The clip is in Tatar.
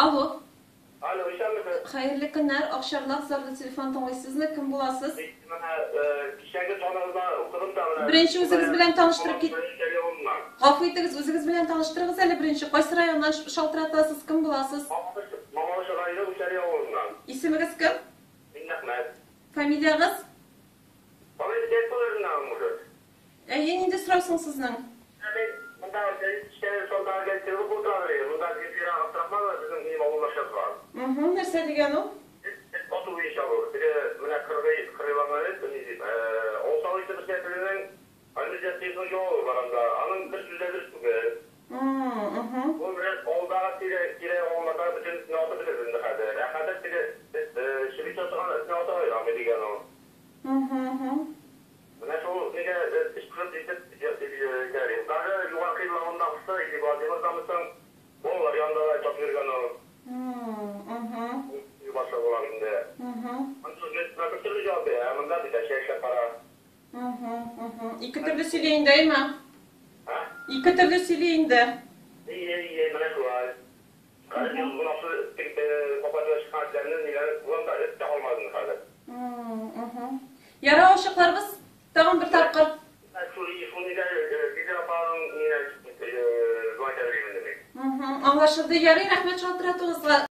Алло. Алло, исәнмесез. Хәерле көннәр, Акчарлак зарлы телефон тыңлыйсызмы? Кем буласыз? Менә кичәге саныгызда укыдым да менә. Беренче үзегез белән таныштырып кит. Гафу итегез, үзегез белән таныштырыгыз әле беренче. Кайсы районнан шалтыратасыз, кем буласыз? Мамадыш районы Үсәли авылыннан. Исемегез кем? Миннәхмәт. Фамилиягез? Алай дәс булырыннан, может. Әйе, нинди сорау соң сезнең? Менә мин монда кичәге сандагы газетаны укып утыра идем. Монда Земфира Абдрахманова безнең минем авылдаш язган. Угу, нәрсә дигән ул? Эт ату буенча бу. Теге менә кыргый кырыйланган эт, ни дип, Олсал исемле председателенең Альмир Зәкиевның җавабы бар анда. Аның бер сүзе дә дөрес түгел. Угу. Ул менә авылдагы тирә тирә авыллардагы бөтен этне атып бетерде инде хәзер. Ә хәзер теге эт чебен чатырган этне атырга ярамый дигән ул. Угу, угу. Менә шул нигә эч пошып җитеп кәрим. Даже Югары Кыйблавындагысы или Владимирдамы соң, балалар янында да атып йөргән ул. Угу. Башлыгы була инде. Угу. Монда бер төрле җавап бирә, ә монда бүтәнчә эшләп бара. Угу, угу. Ике төрле сөйли инде, әйме? А? Ике төрле сөйли инде. Ие, ие, менә шулай. Хәзер ел гынасы капка чыккан этләрне ниләр булган да эт тә калмады инде хәзер. Угу. Ярау ачыкларбыз тагын бер тапкыр. Шул шул нигә Лидер апаның нигә шулай әйтә инде мин. Угу, аңлашылды. Ярый, рәхмәт шалтыратуыгызга.